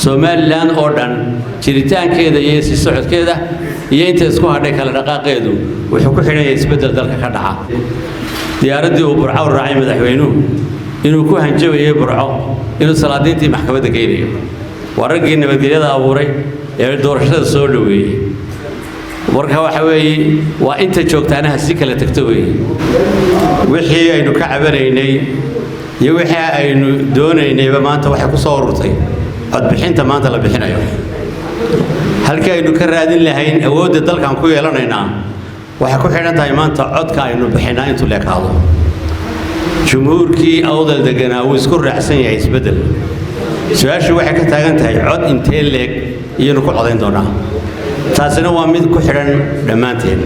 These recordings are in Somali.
Somaliland oo dhan jiritaankeeda iyo sii socodkeeda iyo inta isku hadhay kala dhaqaaqeedu wuxuu ku xidhan yahay isbeddel dalka ka dhaca. Diyaaraddii uu Burco u raacay madaxweynuhu, inuu ku hanjabayay Burco inuu salaadiintii maxkamadda geynayo, waa raggii nabadgelyada abuuray ee doorashada soo dhoweeyey. Marka waxa weeye, waa inta joogtaanaha si kala tagto weeye. Wixii aynu ka cabanaynay iyo wixii aynu doonaynayba maanta waxay ku soo ururtay codbixinta maanta la bixinayo. Halkii aynu ka raadin lahayn awoodda dalkan ku yeelanaynaa waxay ku xidhan tahay maanta codka aynu bixinaa intuu leekaado. Jumhuurkii Awdal deganaa wuu isku raacsan yahay isbeddel. Su-aashu waxay ka taagan tahay cod intee leeg iyaynu ku codayn doonaa. Taasina waa mid ku xidhan dhammaanteen.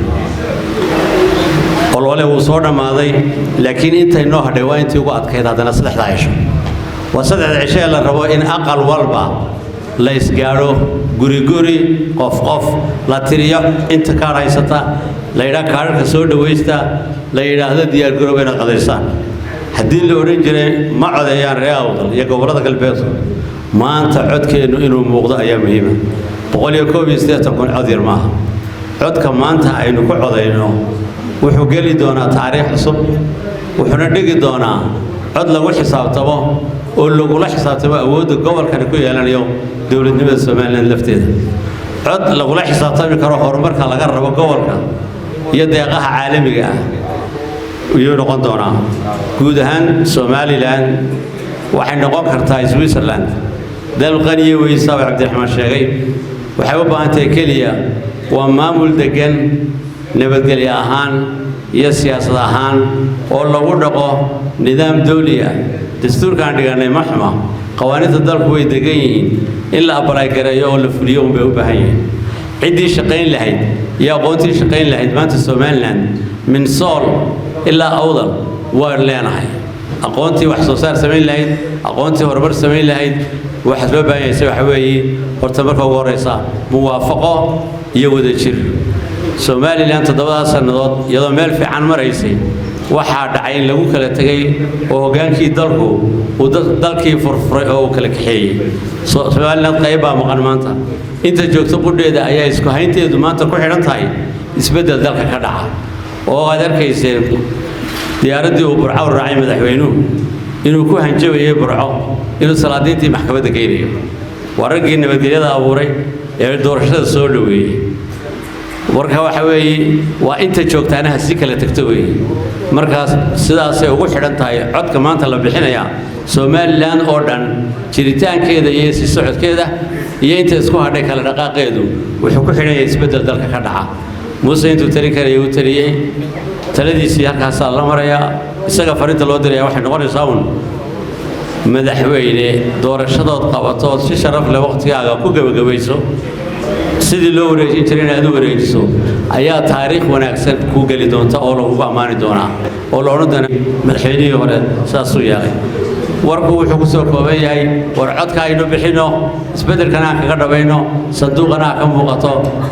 Olole wuu soo dhammaaday, laakiin intay noo hadhay waa intii ugu adkayd. Haddana saddexdaa cisho waa saddexda cisho ee la rabo in aqal walba la isgaadho, guri guri, qof qof, la tiriyo inta kaadh haysata, la yidhaha kaadharka soo dhawaysta, la yidhaahdo diyaargarooba inaad codaysaan. Haddii la odhan jiray ma codeeyaan reer Awdal iyo gobollada galbeedku, maanta codkeennu inuu muuqdo ayaa muhiima. 181,000 cod yar maaha. Codka maanta aynu ku codayno wuxuu geli doonaa taariikh cusub, wuxuuna dhigi doonaa cod lagu xisaabtamo oo lagula xisaabtamo awoodda gobolkani ku yeelanayo dowladnimada Somaliland lafteeda, cod lagula xisaabtami karo horumarka laga rabo gobolka iyo deeqaha caalamiga ah ayuu noqon doonaa. Guud ahaan Somaliland waxay noqon kartaa Switzerland. Dal qaniye weysaa Cabdiraxmaan sheegay. Waxay u baahan tahay keliya waa maamul degan, nabadgelyo ahaan iyo siyaasad ahaan, oo lagu dhaqo nidaam dawli ah. Dastuurkaan dhigannay ma xuma, qawaaniinta dalku way degan yihiin, in la apply gareeyo oo la fuliyo unbay u baahan yihiin. Ciddii shaqayn lahayd iyo aqoontii shaqayn lahayd maanta Somaliland min Sool ilaa Awdal waan leenahay. Aqoontii wax soo saar samayn lahayd, aqoontii horumar samayn lahayd, waxaad loo baahan yahayse waxa weeye horta marka ugu horreysa muwaafaqo iyo wadajir. Somaliland 7daas sannadood iyadoo meel fiican maraysay, waxaa dhacay in lagu kala tegay oo hoggaankii dalku uu dalkii furfuray oo uu kala kaxeeyey. Somaliland qayb baa maqan maanta. Inta joogto qudheeda ayaa isku haynteedu maanta ku xidhan tahay isbeddel dalka ka dhaca, oo aad arkayseen diyaaraddii uu Burco u raacay madaxweynuhu, inuu ku hanjabayay Burco inuu salaadiintii maxkamadda geynayo, waa raggii nabadgelyada abuuray ee doorashada soo dhoweeyey. Marka waxa weeye, waa inta joogtaanaha si kala tagto weeye. Markaas sidaasay ugu xidhan tahay codka maanta la bixinayaa Somaliland oo dhan jiritaankeeda iyo sii socodkeeda iyo inta isku hadhay kala dhaqaaqeedu wuxuu ku xidhan yahay isbeddel dalka ka dhaca. Muuse intuu talin karayay uu taliyey, taladiisii halkaasaa la marayaa. Isaga fariinta loo diraya waxay noqonaysaa un: madaxweyne, doorashadood qabato ood si sharaf leh waqtigaaga ku gebagabayso, sidii loo wareejin jiray inaad u wareejiso ayaa taariikh wanaagsan kuu geli doonta oo lagugu ammaani doonaa oo la odhan doonaa madaxweynihii hore saasuu yeelay. Warku wuxuu ku soo kooban yahay: war codka aynu bixinno, isbeddelkana aan kaga dhabayno, sanduuqana ha ka muuqato.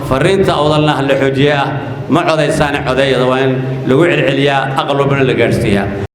Fariinta Awdalna ha la xoojiye ah ma codaysaane codeeyada waa in lagu celceliyaa, aqal walbana la gaadhsiiyaa.